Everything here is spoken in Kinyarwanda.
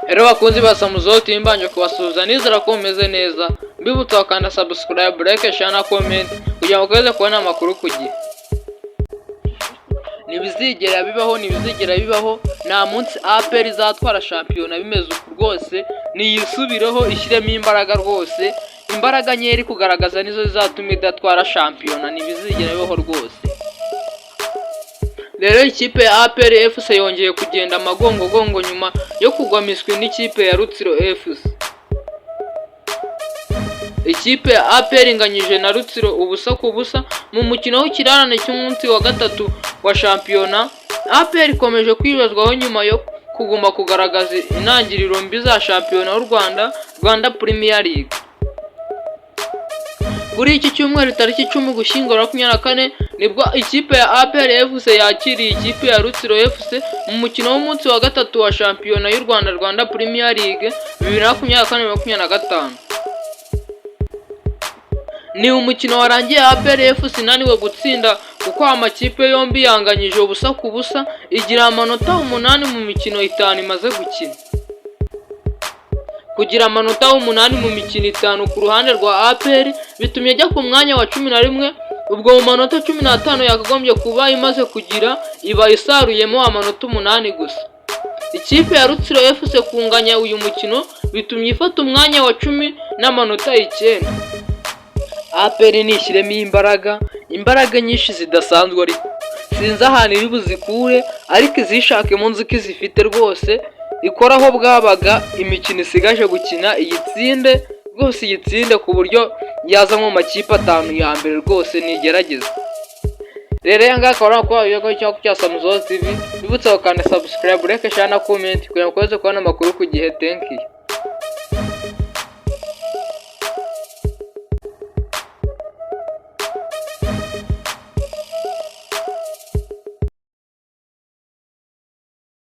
Rero bakunzi ba Samuzo TV, mbanje kubasuhuza, nizera ko mumeze neza. Mbibutsa gukanda subscribe, like, share na comment kugira ngo ukomeze kubona amakuru ku gihe. Ntibizigera bibaho, ntibizigera bibaho, nta munsi APR izatwara shampiyona bimeze uku rwose. Niyisubireho, ishyiremo imbaraga rwose. Imbaraga nkeya iri kugaragaza nizo zizatuma idatwara shampiyona. Ntibizigera bibaho rwose. Rero ikipe ya APR FC yongeye kugenda amagongogongo nyuma yo kugwa miswi n'ikipe ya Rutsiro FC. Ikipe ya APR inganyije na Rutsiro 0-0 mu mukino w'ikirarane cy'umunsi wa gatatu wa shampiyona. APR ikomeje kwibazwaho nyuma yo kuguma kugaragaza intangiriro mbi za shampiyona y'u Rwanda, Rwanda Premier League. Kuri iki cyumweru, tariki 10 Ugushyingo 24, nibwo ikipe ya APR FC yakiriye ikipe ya Rutsiro FC mu mukino w'umunsi wa gatatu wa shampiyona y'u Rwanda, Rwanda Premier League 2024-2025. Ni umukino warangiye APR FC inaniwe gutsinda, kuko amakipe yombi yanganyije 0-0, igira amanota 8 mu mikino 5 imaze gukina. Kugira amanota 8 mu mikino 5 ku ruhande rwa APR bitumye ajya ku mwanya wa 11. Ubwo mu manota 15 yakagombye kuba imaze kugira, iba isaruyemo amanota 8 gusa. Ikipe ya Rutsiro FC kunganya uyu mukino bitumye ifata umwanya wa 10 n'amanota 9. APR nishyiremo imbaraga, imbaraga nyinshi zidasanzwe, ariko sinzi ahantu iri buzikure, ariko izishakemo, nzi ko izifite rwose. Ikora aho bwabaga, imikino isigaje gukina iyitsinde rwose, iyitsinde ku buryo yaza mu makipe 5 ya mbere rwose, nigerageza. Rero aya ngaya akaba ari amakuru wabiyeho cyangwa cya Samuzo TV. Bibutsa gukanda subscribe, like, share na comment kugira ngo ukomeze kubona amakuru ku gihe. Thank you.